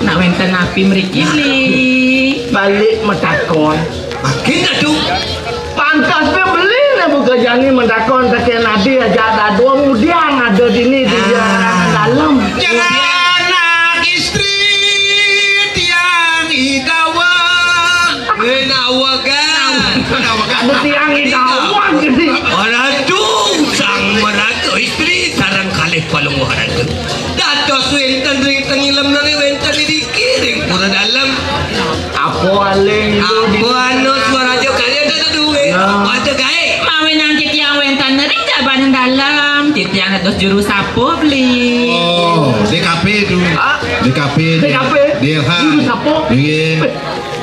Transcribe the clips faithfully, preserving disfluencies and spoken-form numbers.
Nak wénten napi mriki, Li? Balik metakon. Makin aduh. Pantes pe beli ne buka jani metakon teken adi aja dadua mudiang ada dini di Ah. Dalam. Anak istri tiang idawa. Idawa kan. Ada tiang idawan gede. Ratu sang maraga istri sareng kalih palungguh ratu. Dados wénten ring tengilem nami wénten iriki ring pura dalem. Apa aling itu? Apa anu swaraja kalian ada duwe? Ya. Apa ada gaé? Mawinan titiang wénten ring jabaning dalem, titiang dados juru sapuh, Bli. Oh, D K P itu. Ah? D K P, D K P? D L H. Juru sapuh? Nggih.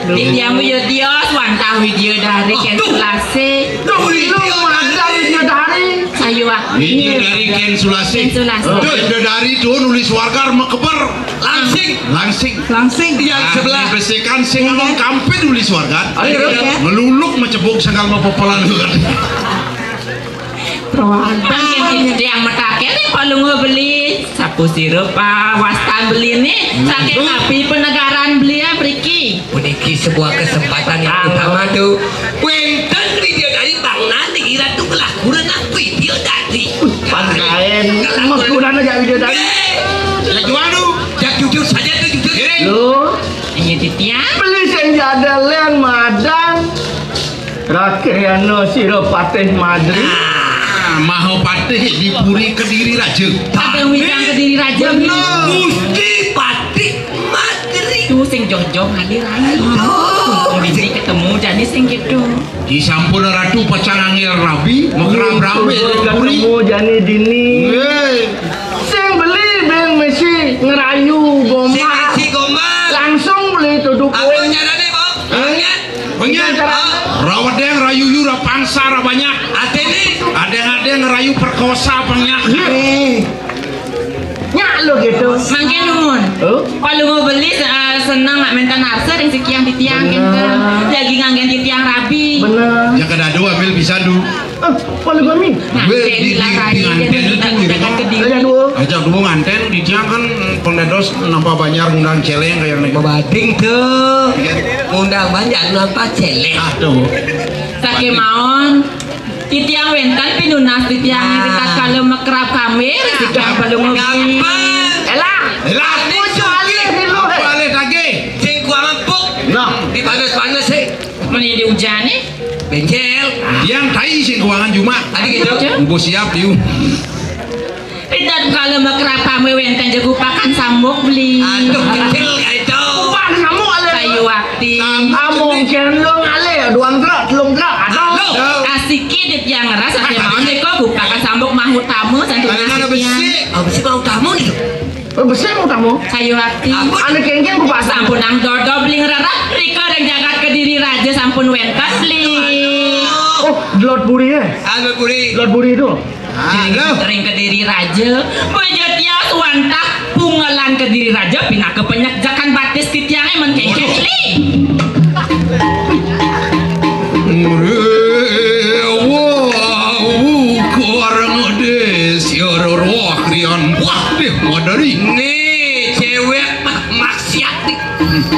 Titiang Widya Tios wantah Widya Dari Kén Sulasih. Duh, lu madan Widya Dari. Sayuwakti. Widya Dari Kén Sulasih. Kén Sulasih. Duh, Widya Dari tuh nulis warga mekeper. Langsing. Langsing. Langsing. Yang sebelah. Besikan sing ngomong kampe nulis warga. Ayo, Rut. Ngeluluk macebok sangkal mau pepelan. Mangkin titiang mataken ring palungguh beli, sapasira pawastan beliné, saking napi panegaran beli mriki. Puniki sebuah kesempatan yang utama tuh. Wénten Widya Dari bangnan di Ratu Kelakura nang Widya Dari. Pangkaén, mas kurang aja Widya Dari. Eh, ya jual lu. Ya jujur saja tuh, jujur. Lo, ini titiang. Beli sing jadalén madan. Rakyana sira Patih Madri. Ah, Mahapatih di Puri Kediri Raja. Ageng Widang Kediri Raja. Bener. Gusti Patih Madri. Tuh sing jojo ngalih rai. Aduh. Ini ketemu jani sing gitu. Di sampun ratu pacang angel rabi, mekerab rabi di Puri. Ketemu jani dini. Nggih. Sing beli ben mesti ngerayu gombal. Sing mesti gombal. Langsung beli tuduh. Apa carane, Bang? Hah? Pengen. Pengen. Rawat deng rayu yu ra pangsa ra banyak. Atene. Ada-ada ngerayu perkosa banyak. Nyak lo gitu. Mangke nuwun. Huh? Kalau mau beli eh, seneng nak minta narsa ring sikiang titiang gitu. Jagi nganggen titiang rabi. Bener. Ya kada ada ambil bisa du. Eh, paling kami. Wé, di, di, di nganten itu, gitu. Aja dua. Aja dua nganten, di tiang kan pendados nambah banyak ngundang celeng kayak nih. Babading tuh. Ngundang banyak nambah celeng. Aduh. Sakémaon, titiang wénten pinunas titiang ing ritatkala mekrab kami, titiang pelung. Elah. Elah. Aku soalnya di luar. Balik lagi. Sing gua empuk. Nah. Dipanas-panas sih. Meni diujani? Bencel. Yang tai sing keuangan cuma. Tadi gitu. Ibu siap, Yu. Tidak kalau mekerapame wénten jegupakan sambok beli. Aduh, kecil itu. Pan kamu alé. Kayu wakti. Among kendong alé, duang truk, telung truk, atau? Asiki dit yang ngeras, ada mau deko gupakan sambok mahutama, santu. Ada besi. Oh, besi mahutama nih. Oh, besi mau tamu? Sayuwakti. Ampun. Anu kéngkén ku pasang. Sampun nang dodo beli ngrereh. Rika ring jagat Kediri Raja sampun wénten, Bli. Oh, Delod Puri ya? Ah, Delod Puri. Delod Puri itu. Halo. Ring Kediri Raja. Bojo tios wantah pungelan Kediri Raja pinaka penyekjakan batis titiangé men kéngkén, Bli. Wah, karang dés ya roh krian. Wah, deh, madari. Nih, cewek maksiat nih.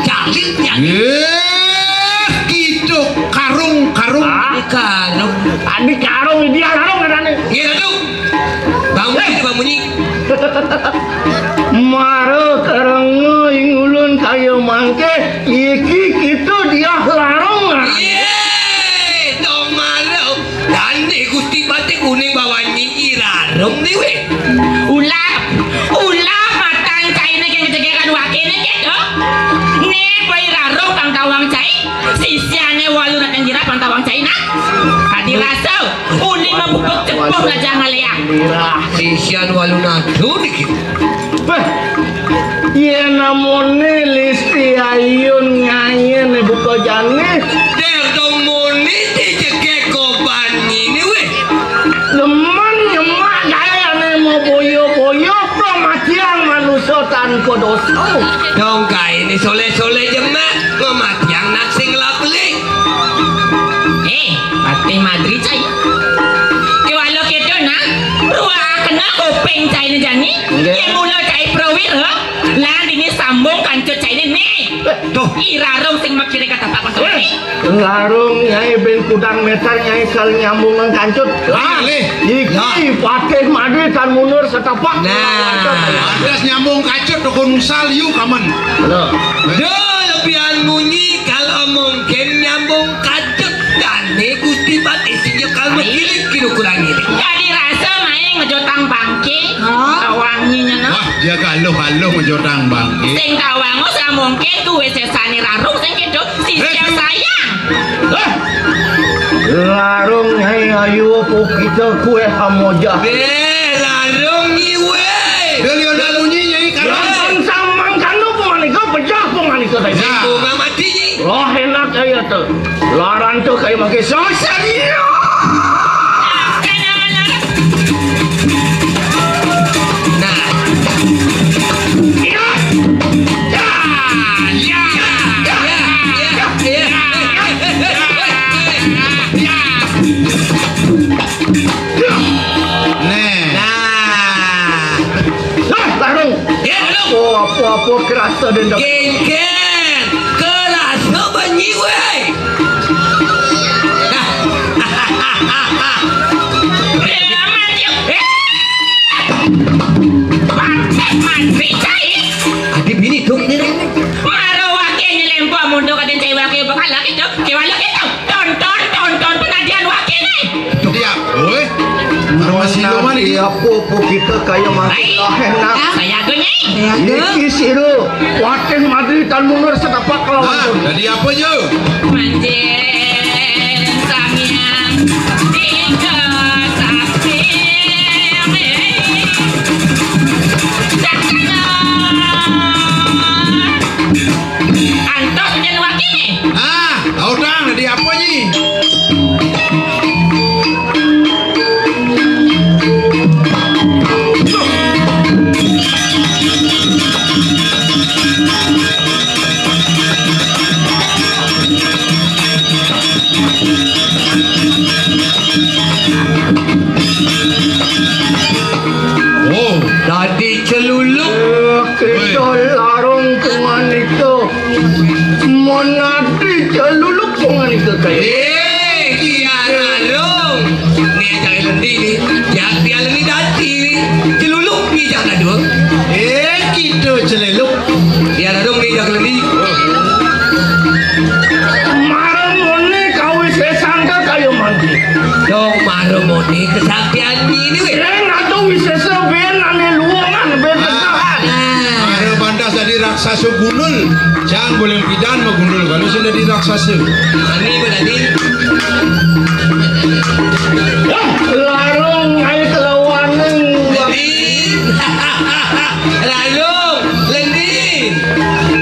Jalin ya. Eh, gitu. Karung, karung. Ah. Ini karung. Tadi karung, dia karung katanya. Iya, tuh. Bangun, eh. Bangun, Nyi. Mara karenga ing ulun kaya mangké, iki kita dia larung. Yé, dong mara. Dandi Gusti Batik Kuning bawa Nyi Irarum ni, wé. Ulap, ulap matan cainé kén kejegekan wakéné kéto. Né Pai Irarum pang tawang cai, sisiané walu nak nang jirah pang tawang cai nak. Kadi rasa. Uli mabubuk cepuh Raja Ngaleak. Sisian walu nadu niki. Beh, yén namoné Listi Ayun ngayen buka jani. Dér dong moni dijegek goban ngini wéh. Demen nyemak gaé ané mau boyo-boyo pematian manusia tanpa dosa. Dong kaini soleh-soleh jemak ngematian nak sing lapli. Eh, Patih Madri cai. Kéwala kéto nah, ruwakna kuping cainé jani. Nggih. Yén mula cai prawira, lan dini sambung kancut cainé nih. Tuh. Irarum sing makiré katapak kotor. Larung nyai ben kudang meter nyai kal nyambungan kancut. Lah, lih. Iki Patih Madri tan mundur setapak. Nah. Adas nyambung kancut toko nusal yu kamen. Halo. Duh, lebihan munyi kalau mungkin nyambung kancut. Dane Gusti Sesane Larung sing kedo, sing Heh. Sayang. Heh. Larung Nyai ayu apa kita kue hamoja. Be, Larung Nyai we. Be, lion lalu Nyai, Nyai, karo. Larung samang kanu pemanika, pejah pemanika saja. Ya. Bunga mati, Nyai. Loh, enak kaya tu. Laran tu kaya mangke sosok. Nah. Ya. Ya. Ya. Ya. Ya. Ya. Ya. Ya. Nah. Nah. Nah, Larung. Ya, Larung. Oh, apa-apa kerasa dendam. Genggen. Kerasa benyi, weh. Mati, mati, cai. Adi bini duk ni, Rene. Maro wake nyelempo mundur kaden cai wake bakal lagi tu. Cai wake tu. Tonton, tonton penadian wake ni. Dia, weh. Masih lo mani? Iya, apa-apa kita kaya mati. Baik. Lah, enak. Ah, saya aku, Nyai. Saya aku. Niki sira, watih madri tan mundur setapak kelawan. Nah, jadi apa je? Manjing samian tiga sakti. Dah kena. Antos dan wakil. Ah, tahu dang, jadi apa ni? Oh, dadi celuluk. Eh, kita Weh. Larung penganika. Monadi celuluk penganika kaya. Eh, iya, Larung. Ni jangan lendi ni. Jangan dia lendi dadi. Celuluk ni jangan dua. Eh, kita celuluk. Iya, Larung ni jangan lendi. Marmone kawisesan ka kaya mangke. Dong marmone kesaktian ini, weh. Sing atuh wisesa ben ane luwengan, ben tegahan. Mara pantas dadi raksasa gundul, jang boleh pidan magundul kalau sing dadi raksasa. Ani ba dadi? Wah, larung ae kelawaning. Dadi. Larung, lendi.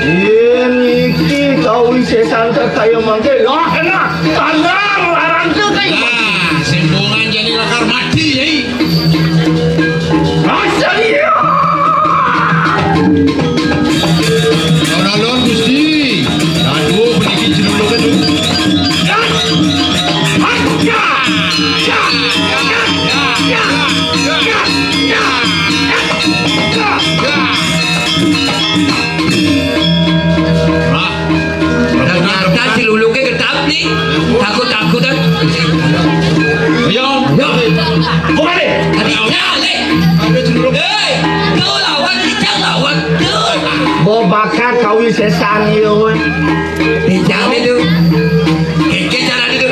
Yen iki kawisesan ka kaya mangke, lah enak. Tandang larang tu, Kang. Nah, sembungan jadi lakar mati, Yai. Rasa dia. Ora lon, Gusti. Aduh, peniki jeluluk itu. Ya. Ya. Ya. Ya. Ya. Ya. Ya. Ya. Ya. Ya. Ah. Ternyata si Luluke ketap nih. Takut-takutan. Yo, yo. Bukan deh. Tadi ya, Le. Hei, tuh lawan, kita lawan. Tuh. Bo bakat kawisesan yo. Dijam itu. Keke cara itu.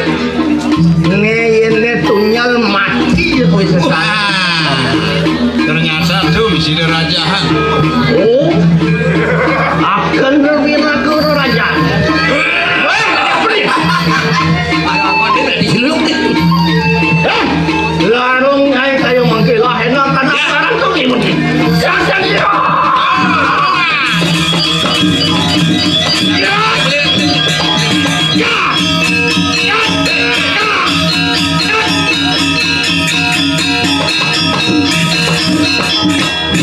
Ne yen ne tunyal mati ya kowe sesat. Wah, ternyata tuh sini rajahan. Oh, akan lebih ragu raja. Weh, apa nih? Apa nih tadi seluk nih? Eh, larung ae kaya mangke lah enak kan sekarang tuh gimana? Sasang ya.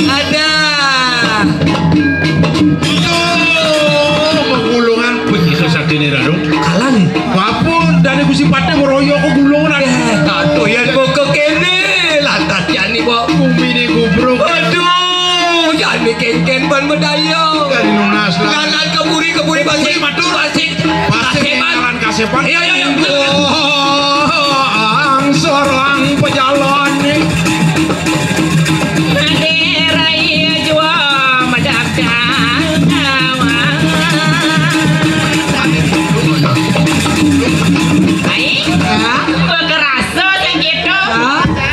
Ada. Aduh, pegulungan begitu sakti nih, Rado. Kalah nih. Apa dari Gusti Patih ngeroyok kegulungan? Eh, aduh, ya, kok kene lantas jani, Mbok. Bumi ini gubruk. Aduh, jani kengken ban medaya. Jani nunas lah. Lalat keburi, keburi, basi. Keburi, matur. Basi. Basi, Bang. Kasepan. Iya, iya, iya. Angsor ang pejalan nih. Ade raya jua madakdang. Ai, bekerasa sing gitu.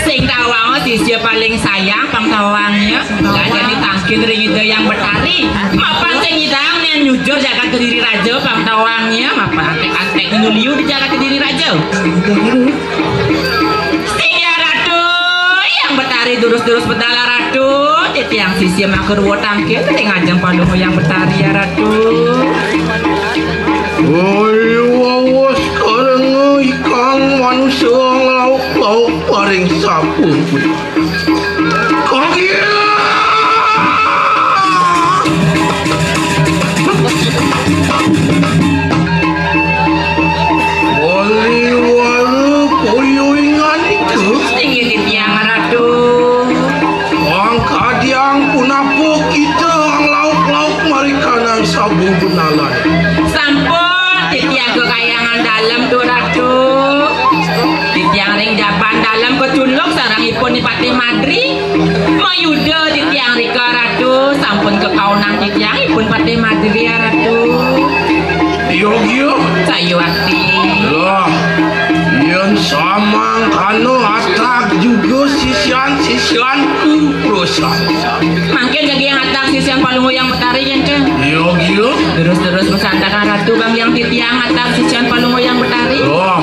Sing tawang sisya paling sayang pang tawangnya. Lah jadi tangkin ring Ida Yang Betari. Mapan sing ngidang ne Nyujur jagat Kediri Raja, pang tawangnya, apa antek-antek nu liu di jagat Kediri Raja. Sing ya Ratu, Hyang Betari durus-durus bedala Ratu, titiang sisia makarwa tangkil, ring ajeng palungguh Hyang Betari ya Ratu. Oi, wawas karena ikang manusia nglauk-lauk paring sapu. Kagila! Wali wara poyo ingan itu. Inggih titiang Ratu. Pang kadiang punapa kita nglauk-lauk marikanang sabu benalan. Sampun titiang kakayangan dalem, Duh Ratu. Titiang ring jaban dalem kacunduk sareng ipun Patih Madri. Mayuda titiang rika Ratu, sampun kakaonang titiang ipun Patih Madri ya Ratu. Yogya. Sayuwakti. Lah, yen samangkana atag juga sisian-sisianku, Rosa. Mangkin jagi yang atag sisian palungguh Hyang Betari, yen, Cen. Yogya. Terus-terus masantakan Ratu, bang yang titiang atag sisian palungguh Hyang Betari. Lah.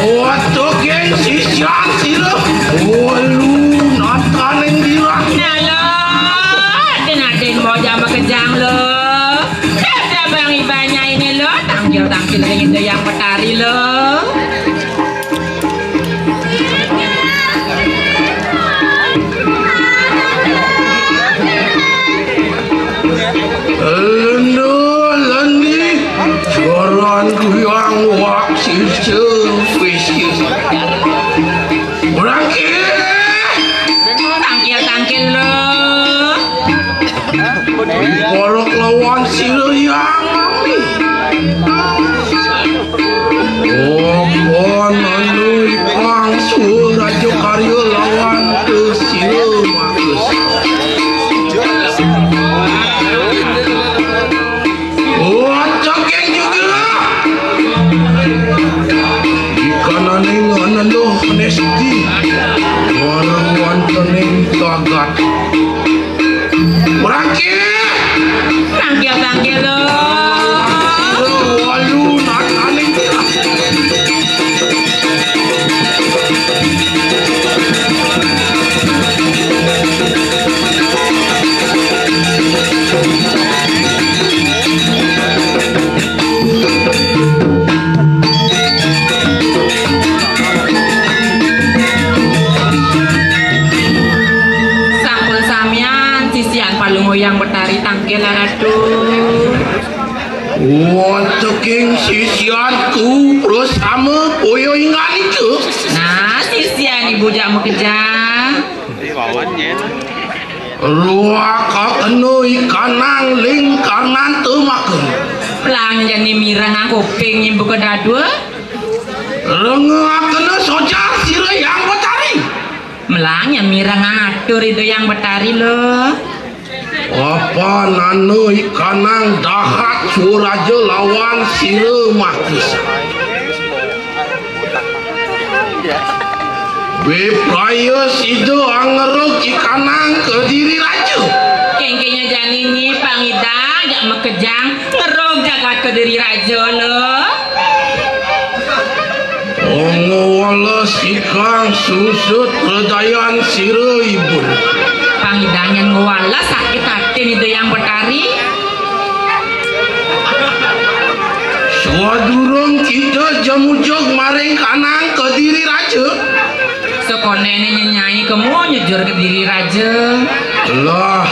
Waduh, geng sisian sira. Walu nataning dirah. Nah, lo. Aden-aden mau jam kejang, lo. Ada bang ibanya ini, lo. Tangkil-tangkil ring Ida Hyang Betari, lo. Lendo, lendi, suaran kuyang wak sisa wis. Berangkil. Tangkil, tangkil, lo. Diporok lawan sira yang mami. Apa anu ikang suwa raja karya lawan ke sira makus. Wacakeng juga. Ikananing ananda nesti. Warang wantening tagat. Merangkil. Tangkil, tangkil, lo. Walu nataning. Sampun samian sisian palungguh Hyang Betari tangkil Ratu. Wateking sisianku prasama poyo inganika. Nah, sisian ibu jak makejang. Ruak kena ikanang ling karnanta maka. Pelang jani mireng kuping ibu kedadua. Rengakena sojar sira Hyang Betari. Melahnya mirengang atur Ida Hyang Betari, lo. Apa nana ikanang dahat suraja lawan sira makus. Wipraya sida angeruk ikanang Kediri Raja. Kengkenya jani nyi pangidang jak makejang ngeruk jagat Kediri Raja, lo. Ngweles ikang susut predayan sira ibun. Pangidang nyen ngweles sakit atin Ida Hyang Betari. Swadurung kita jemujug maring kanang Kediri Raja. Sekonene nyenyai kemu nyejur Kediri Raja. Lah,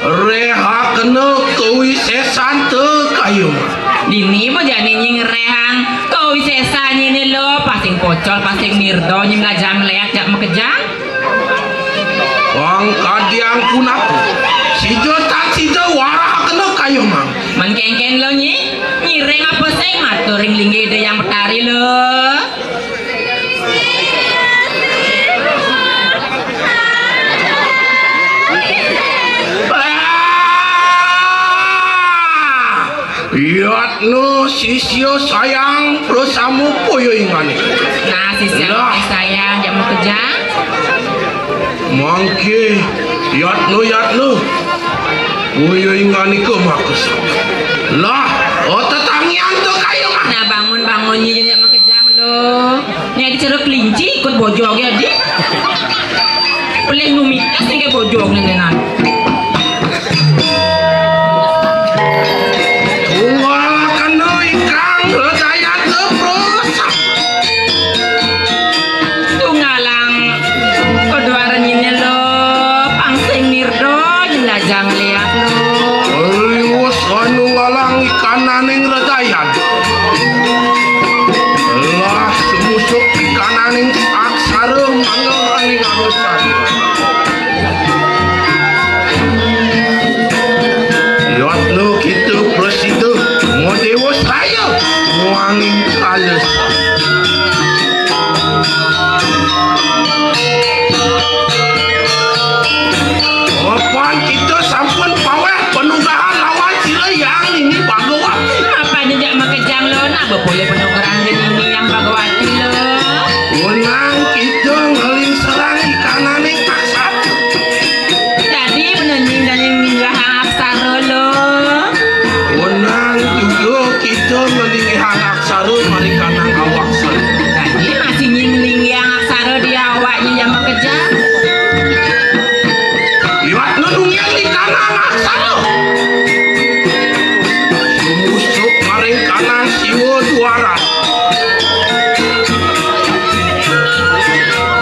rehakena kawisesan te kayung. Dini bejani nyi ngerehang kawisesan ini lo, pasing pocol, pasing mirdo, nyi melajang leak jak makejang. Pangkadiang punapa? Sida tan sida warahakena kayung mang. Men kengken lo nyi, nyiring apa sing matur ring linggih Ida Hyang Betari lo. Yatno sisya sayang prasama poyo ingane. Nah, sisya sayang, jak makejang. Mangke, Yatno, Yatno. Uyuy, nganika makesah. Lah, oh, tetangian to kaya mah. Nah, bangun, bangun, nyi, nyi, makejang lo. Nyai dicara kelinci ikut bojog ya, Dik. Pelih nu mikas ning ke bojog nenenan. Tunggal kena ikang, Redayat, terus. Tunggalang kodoaran nyine lo, pang sing mirdo, nyelajang liat lo. Liwus anu ngalang ikananing Redayat. Lah sumusuk ikananing aksara mangga aning anusan. Yatna kita prasida, madewa saya, muaning kalas. Apan kita sampun paweh panugrahan lawan sira Hyang Nini Bhagawati. Apa nyedak makejang lo, nak bepoleh panugrahan Nini Hyang Bhagawati lo. Wenang kita ngeling serang ikananing aksara. Dadi benening dadi minggah aksara lo. Wenang juga kita ngelinggihang aksara marikanang awaksara. Dadi masih nying linggihang aksara di awaknya yang makejang. Iwak nunungin ikanang aksara. Sumusuk maring kanang siwa duaran.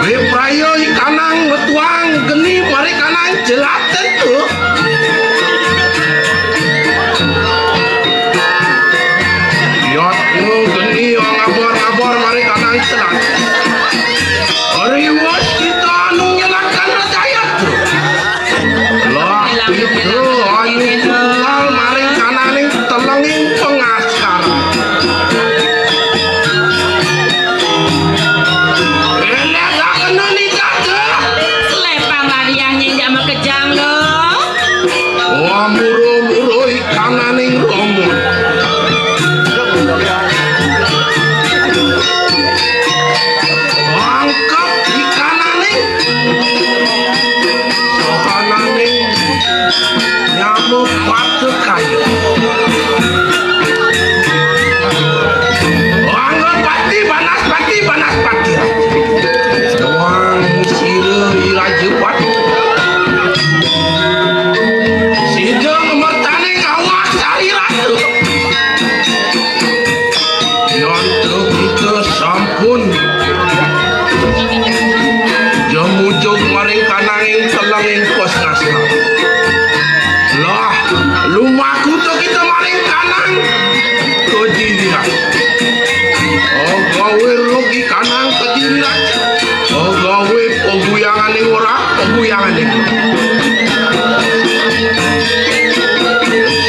Wipraya ikanang metuang geni marikanang jelat tentu. Yatna geni ngabor-ngabor marikanang jelat. Riwus kita anu nyelatkan Redayat. Lah, itu anu tunggal maring kananing telenging pengaskar. Enek tak kena ni tak ada. Selepang larian nyinjak makejang lo. Wah, muro-muro ikananing romo. Angkat ikananing. Sohananing nyamuk patuk kayu. Angga pati, banas pati, banas pati. Doang sira iraja pati. Sida ngemertaning awak sari ratu. Yontruk kita sampun jemujug maring kananging telenging pos ngasna. Lah, lumaku to kita maring kanang kedirian. Oh, gawe rugi kanang kedirian. Oh, gawe peguyangan ora, peguyangan.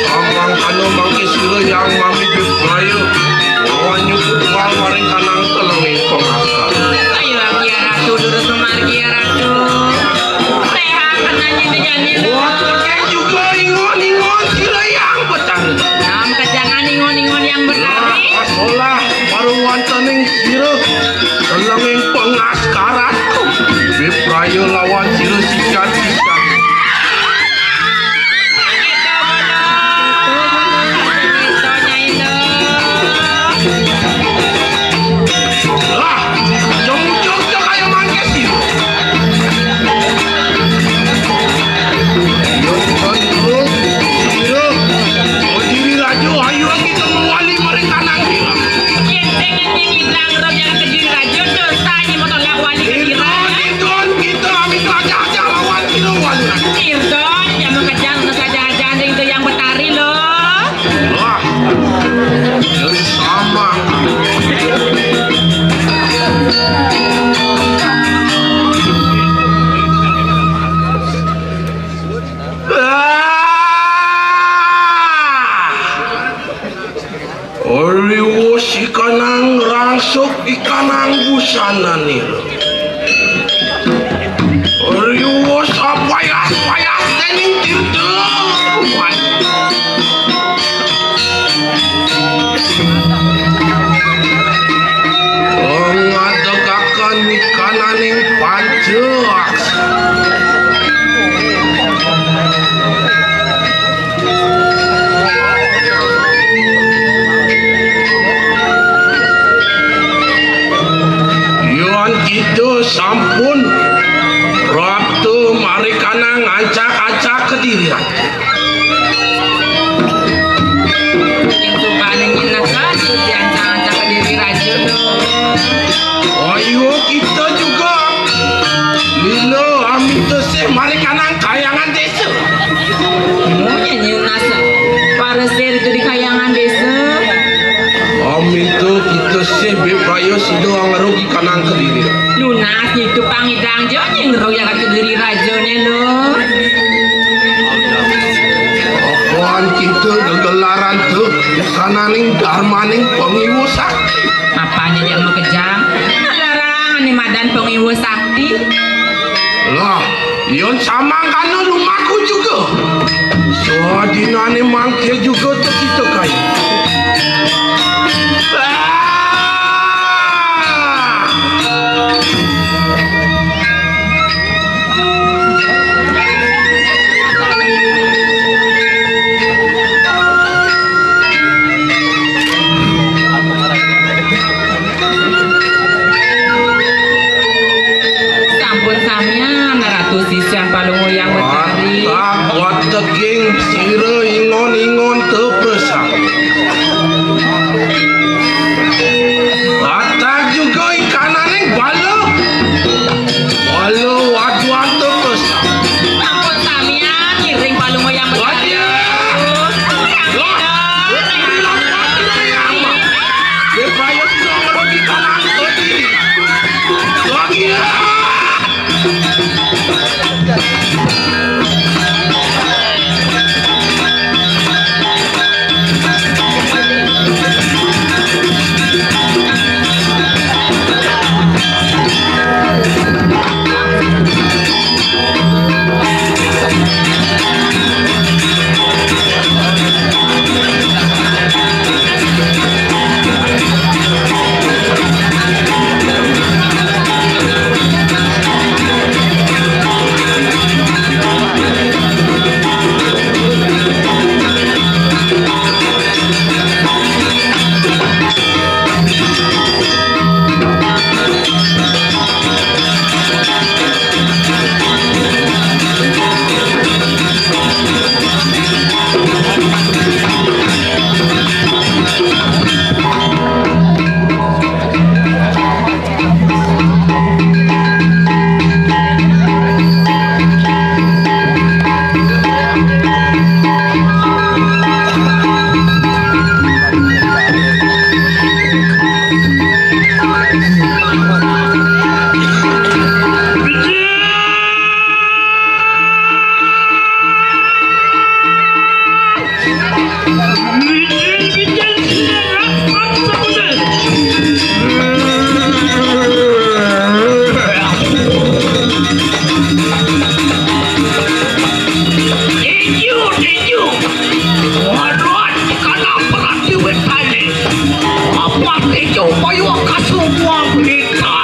Samang kana mangke sira yang mami Bipraya, lawan nyukup wal maring kanang telenging pengaskar. Ayo, Agia Ratu, durus memargi, ya Ratu. Sehat, tenang, ini jani. Wah, tekek juga ingon-ingon sira yang betari. Nam kejangan ingon-ingon yang betari. Nah, solah, baru wontening sira, telenging pengaskaran. Bipraya lawan sira sisian-sisian. Lah, jong-jong jong ayo mangkesi. Yo, yo, yo, diri raja, ayo kita mewali mereka nang. Yen sing ngenying ilang roh yang kediri raja, dosa ini mau tolak wali kediri. Don, kita ambil raja aja lawan kita wali. Irdon, yang mengejang saja-saja, sing itu yang betari loh. Wah, jadi sama. Ah! Riwus ikanang rangsuk ikanang busananira. Riwus apayas-payas dening tirta. Ngadegaken ikananing panca. Sampun, Ratu Marikanang ancak-ancak Kediri Raja. Yang suka nengin nasa, diancak-ancak Kediri Raja. Ayo kita juga. Lila, amin tesih Marikanang kayangan desa. Monyet nyunas paresir itu di kayangan desa. Amin tu kita sih bepraya sida ngerugi kanang Kediri. Lunas itu pangidang jo nying royang Kediri Raja ne lo. Apaan kita gegelaran tu kananing darmaning pangiwa sakti. Apanya yang mau kejang? Larang ane madan pangiwa sakti. Lah, yun samangkana lumaku juga. Sadinane mangke juga tekita kai. Ah! Sampun samian, Ratu Sisyan Palungguh Yang Betari. Watak wateking sira ingon-ingon tepesang. Watak juga ikanane bala. Bala waduan tepesang. Sampun samian, ngiring Palungguh Yang Betari. Waduh. Loh, Ijo, ijo. Waduh, kana perhati wetane. Apa ijo payu kasubang berita.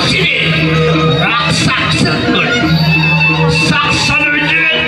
Sini, raksasa, saksana wijin.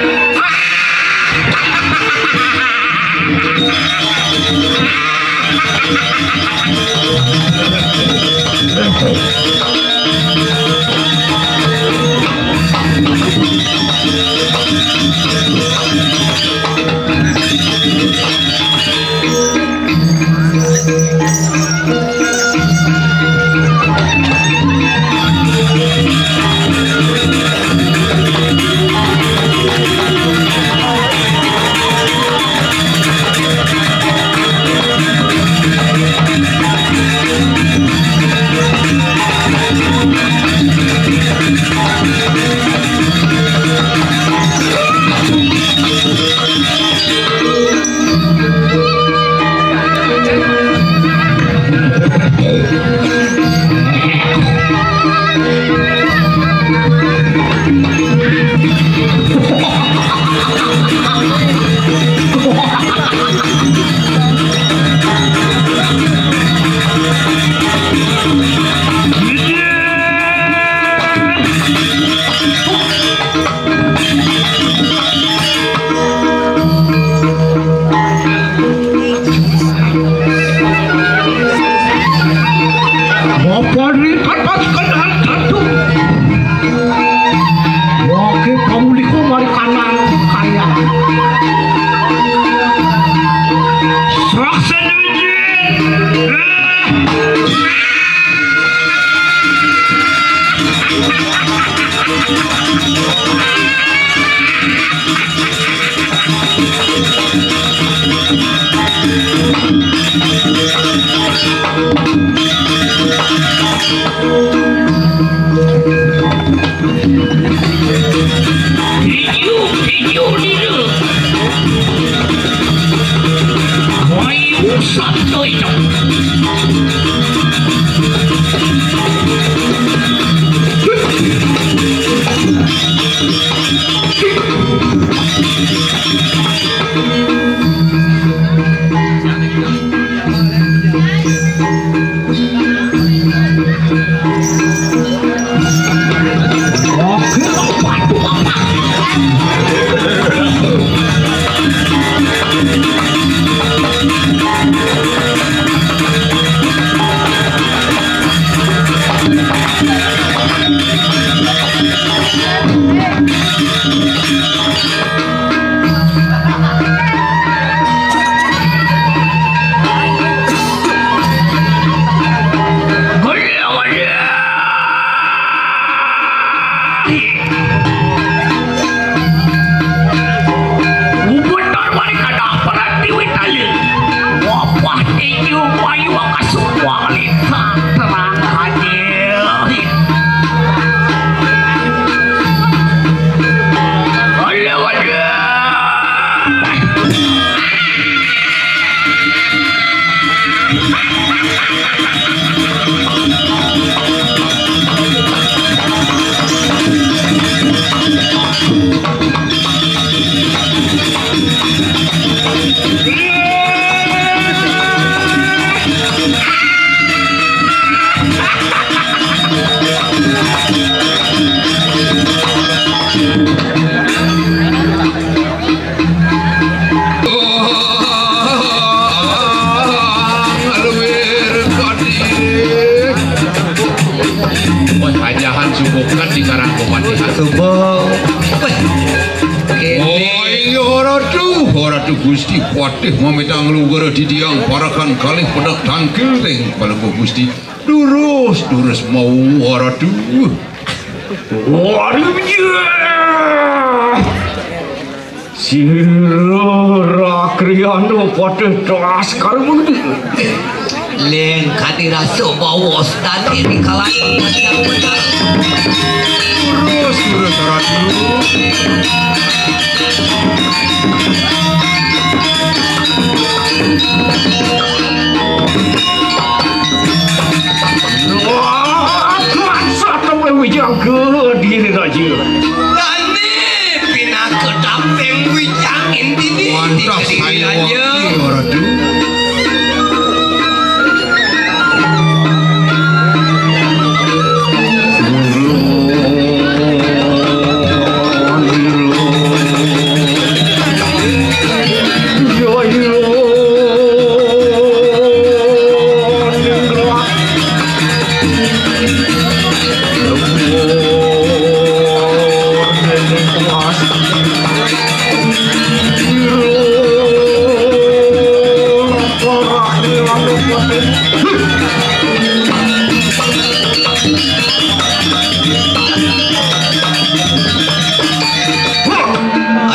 Apa ni katas kenal tentu? Wake pamuliko mari kanang kaya. Seraksana wijin. Ijo, ijo, ijo. Wai usah to ijo. Ubetar mari kadah perhati witali. Wapah tinju payu ka semua lintang terang hadir. Alah, alah. Wah, ajahan subuh kan di karang komat. Subuh. Wah. Oh, iya, Ratu, Ratu Gusti Patih mamitang lugra ditiang parakan kalih pedek tangkil ting Palungguh Gusti. Durus, durus mau, Ratu. Waduh, iya. Sira Kriana patih telas karmudi. Leng kadi rasa bawa standi di kalayan yang benar. Terus, terus, terus. Wah, kuasa temen wijang ke diri raja. Dane pinaka dapeng wijang intini. Wantah diri saya raja. Wakil, Ratu.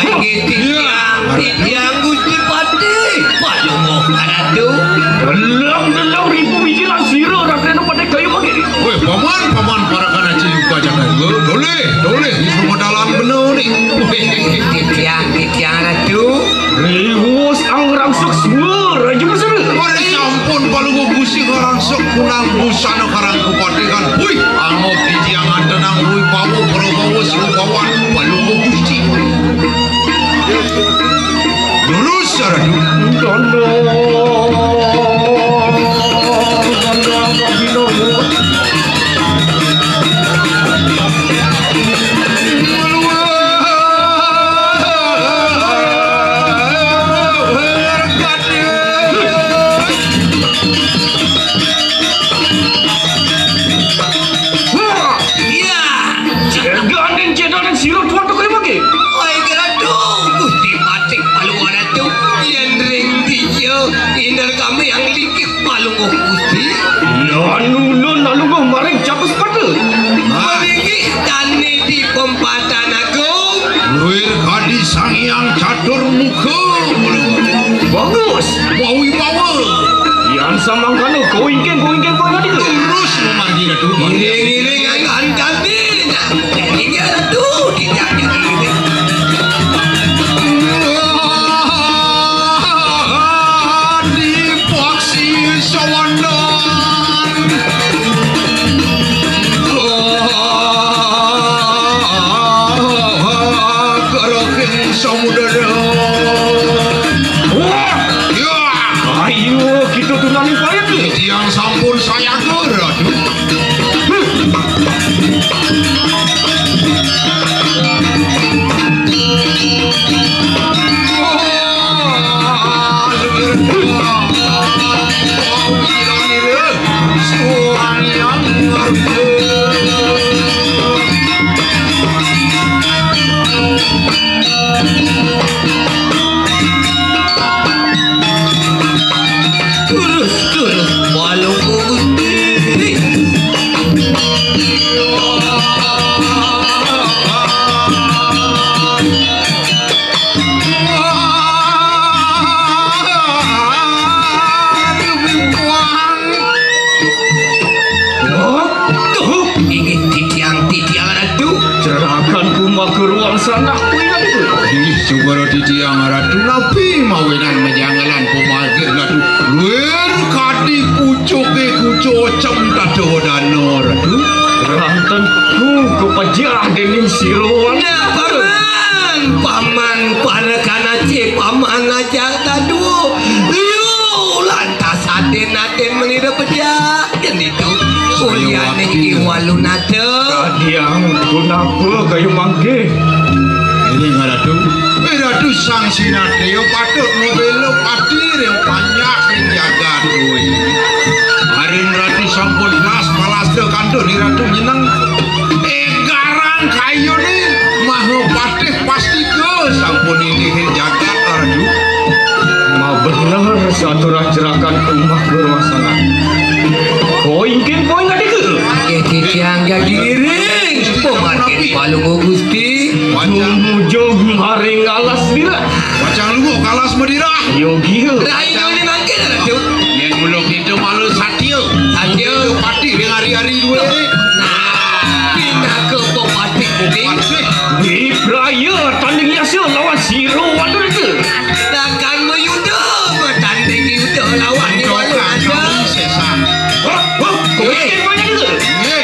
Inggih titiang, titiang Gusti Patih, Palungguh Ratu. Deleng-deleng ribu biji lan sira rakrena Patih Kayu Mangkir. Woi, paman, paman, parakan aja luka jaga dua. Dolih, dolih, iso modalan bener nih. Titiang, titiang Ratu. Riwus angrangsuk semua raja bersama. Woi, sampun Palungguh Gusti ngrangsuk kunang busana karang kupatihan. Wih, angot titiang atenang wih bawa, bawa, bawa, bawa, Palungguh Gusti. Lurus, Ratu. Dondo, dondo, dondo. Wah, iya. Gandeng cedanan sira tuan tukang mangke. Oi, Ratu, Gusti Patih Palungguh Ratu, yen ring dija indar kami yang lingkih Palungguh Gusti. Lan ulun Palungguh maring Catus Pada. Maringgih tani di Pempatan Agung. Luir kadi Sang Hyang Catur Muka. Bagus. Mawibawa. Yan samangkana, kau ingkeng, kau ingkeng, kau ingkeng. Terus memanggil Ratu. Iring-iring angkat kami. Jadi dia Ratu, tidak jadi. Dipaksi sawandan. Keroking samudera. Wah! Ya! Ayo, kita tunani payet ni. Tiang sampun sayaga, Ratu. Terus, terus, Palungguh Gusti. Waduh, inggih titiang, titiang Ratu. Cerakan kumaha ruang sanak kuwi Ratu. Inggih, coba titiang Ratu, napi mawinan majangelan pamagih Ratu. Luir kadi pucuke kucu ocem tata wedana Ratu. Ranten ku kepejah dening sira. Nah, paman, paman, parekan aci, paman ajak dadua. Liu lantas aden-aden menira pejah. Yen ditu, ulianing Ki Walunata. Kadiang punapa kaya mangke? Inggih Ratu. Eh, Ratu Sang Sinatria patut mabela pati ring panjak ring jagat kuwi. Arin Ratu sampun kelas palastra kantun Ratu nyeneng. Egarang kayune Mahapatih Pastika sampun inggih ring jagat Ratu. Mabener saturah cerakan kumaha ruang sanak. Koingkin koing adika. Nggih titiang jagi iring. Pamargin Palungguh Gusti. Tumuju maring alas dirah. Wacang luwuk kalas madirah. Yogia. Rai doli mangkin Ratu. Yen mula kita malu satya. Satya. Pati ring ari-ari duwe. Nah, pinaka pepati kuning. Wipraya tanding yasa lawan sira Walunata. Takkan mayuda, matanding yuda lawan Walunata. Sesat. Wah, wah, kowe sing banyak itu. Nggih.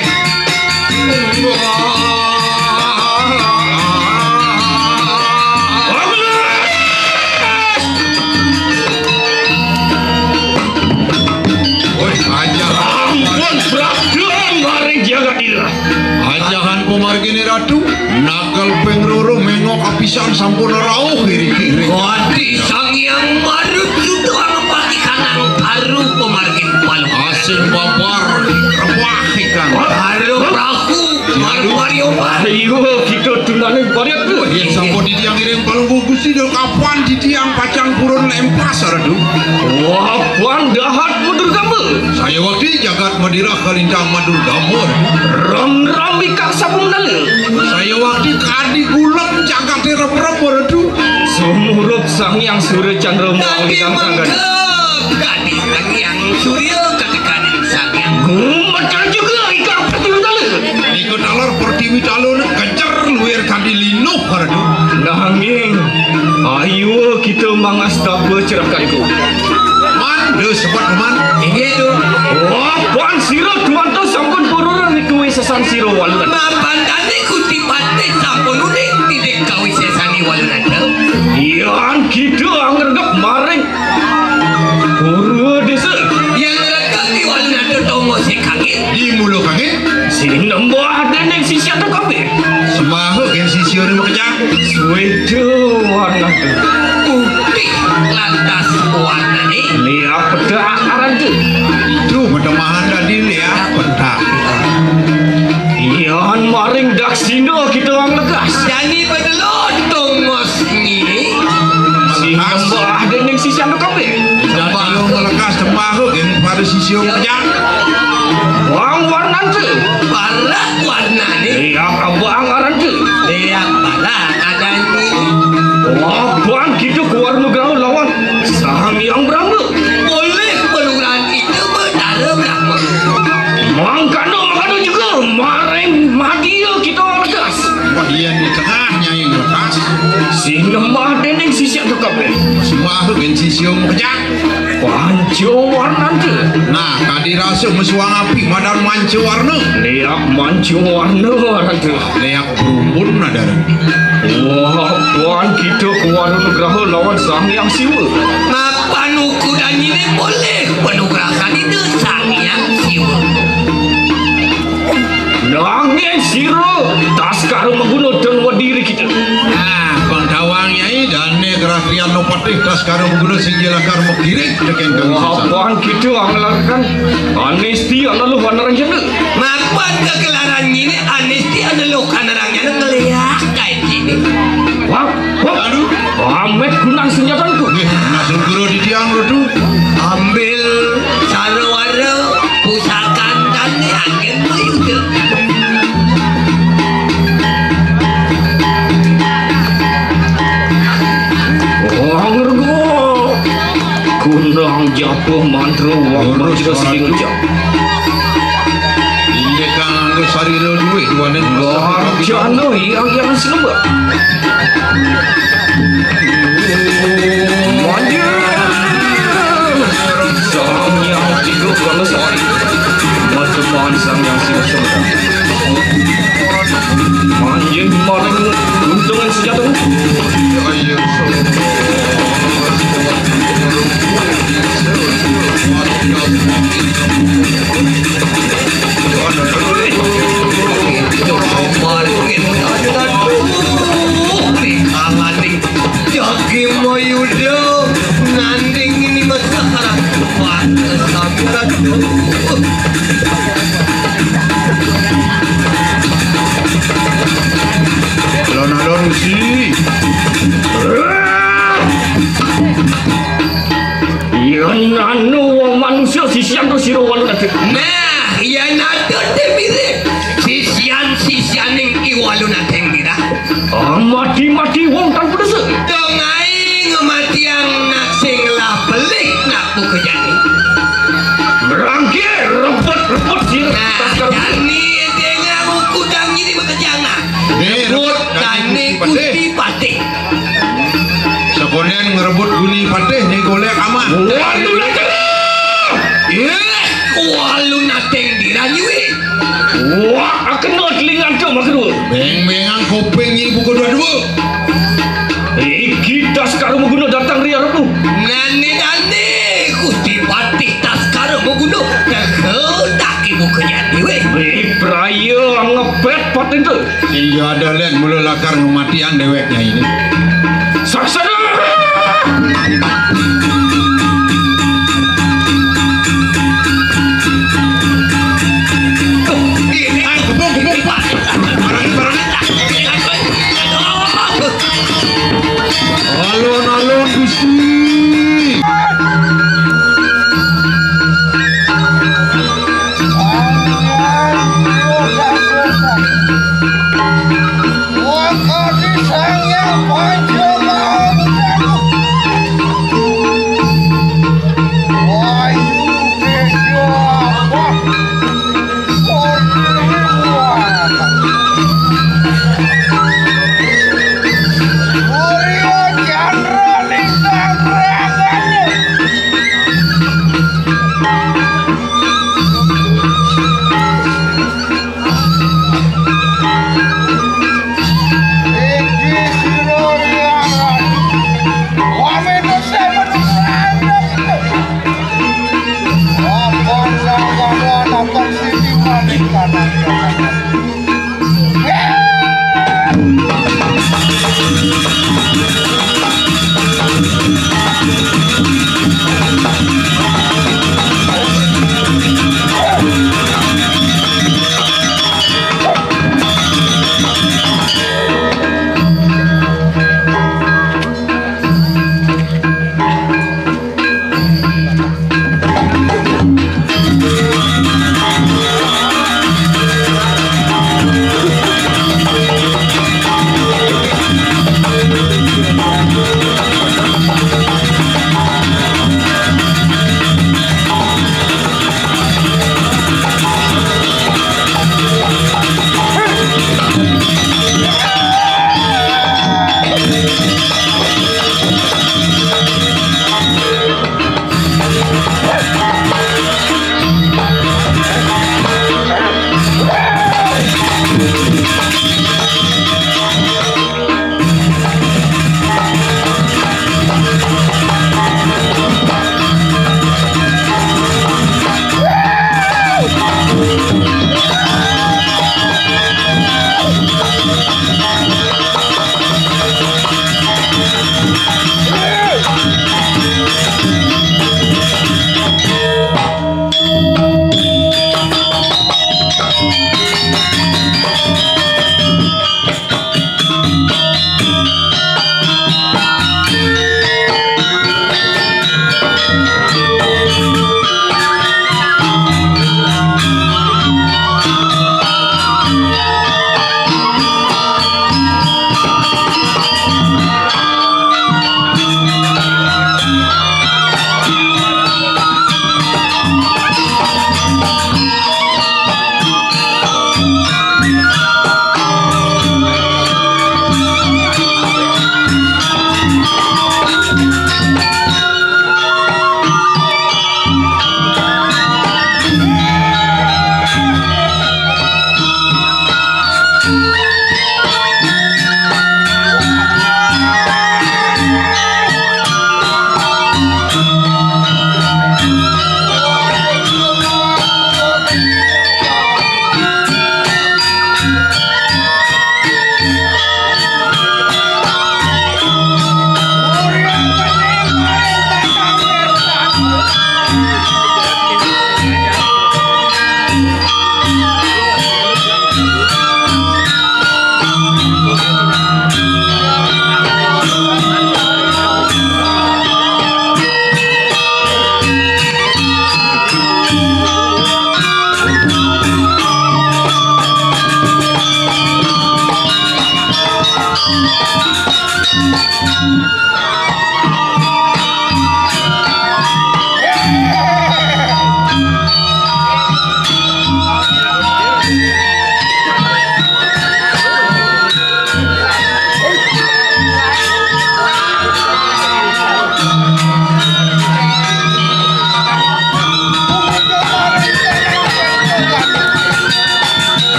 Woi, aja. Ampun, Prabu maring jagat ira. Ajahan pamargine Ratu, nakel ping loro mengok kapisan sampun rauh iri-iri. Wadi Sang Hyang Marut suta angepati kanang karu pamargin Palungguh. Babar, remah ikan. Halo, perahu, Marwario. Ayo, kita tunangan pariat tu. Ya, sampun titiang ngiring palungguh Gusti, dah kapan titiang pacang purun lempas, Ratu? Wah, pan dahat Madurgama. Saya waktu jagat Madura kalintang Madurgama, Ratu. Ram-ram ikak sabung dala. Saya waktu kadi gulem jagat rep-rep, Ratu. Sumurup Sang Hyang Surya Chandra Mawali Kang Kang. Kadi Sang Hyang Surya katekaning Sang Hyang. Gumetar juga ikang Pertiwi Tala. Nika taler Pertiwi Tala ne kejer luir kadi linuh, Ratu. Nanging, ayo kita mangastapa cerakanku. Man, de sebut man. Inggih, Tu. Wah, pan sira tuanta sampun purun nika wisesan sira walu. Mapan dane Gusti Patih sampun uning titik kawisesan I Walunata. Yan kita angregep maring Pura desa. Yang reka di walunata tongo sekangin. Di mula kangin. Sinembah dening sisya tu kabeh. Sembah gen sisya ni makejang. Sweta warnata. Putih lantas warnane. Liak petak aranta. Itu matemahan tadi liak petak. Yan maring daksina kita anglegas. Jani bedelot tongos. Sing sembah dening sisya nu kabeh. Jatuh melekas tembah kok geng pada sisya kejang. Wang warnante. Barak warnane. Liak abang arante. Liak barak adane. Wah, bang kita keluar nugraha lawan Sang Hyang Brahma. Boleh peluran itu Betara Brahma. Mangkana, mangkana juga maring madia kita lekas. Wah, iya di tengah nyai lekas. Sinembah dening sisya tu kabeh. Sembah tu gen sisya makejang. Panca warnanta. Nah, kadi rasa mesuang api madan manca warna. Liak manca warna warnanta. Liak berumbun nadar. Wah, puan kita kuat nugraha lawan Sang Hyang Siwa. Mapan ukuran ini boleh penugrahan itu Sang Hyang Siwa. Nanging sira taskara maguna dan wadiri kita. Ah, Bang Tawang Nyai, dane kerahrian no patih taskara maguna sing lakar makiring tekeng kami. Wah, sesat. Pan kita anglakan anesti analuh anarang jana. Mapan kekelaran nyine anesti analuh anarang jana ngeliak kayak gini. Wah, wah. Aduh. Amet gunang senjataku. Nggih, nah, sugro di tiang, Ratu. Ambil sarwara pusaka dan angin mayuda. Wah, ngergo. Kunang japa mantra wah mantra sing ucap. Inggih kang nganggo sarira luwih duaning Garjana yang yang sinembah. Manja. Sang Hyang Tiga Kala Sari. Maceman Sang Hyang Sila Sembah. Manjing maring untungan senjata. Jagi Mayuda nanding ini masalah. Pantes sampai Alon-alon si. Yen anu wong manusia sisian to sira walu nanti. Nah, yen ada te mirip sisian-sisianing I Walu Nateng Dirah. Ah, mati-mati wong tanpa dosa. Dong ae ngematiang nak sing lah pelih nak buka jani. Merangkir, rebut-rebut sira. Nah, jani dene aku kudang ini bekejang nah. Rebut tani Gusti Patih. Sekonen ngerebut Guni Patih ni golek aman. Waduh, lah. Ih, Walu Nateng Dirah nyuwi. Wah, kena telinga tu mak kedua. Beng-bengang kuping ni buku dua-dua. Iki taskara maguna datang ri arepu. Nani dani Gusti Patih taskara maguna. Teka tak ibu kenyani weh. Weh, praya ngepet paten tu. Iya ada len mula lakar ngematian dewek nyai ni. Saksana! Kadi Sang Hyang Panca Maha Betara. Wayu Tejo Abah. Surya Chandra Lintang Raganya.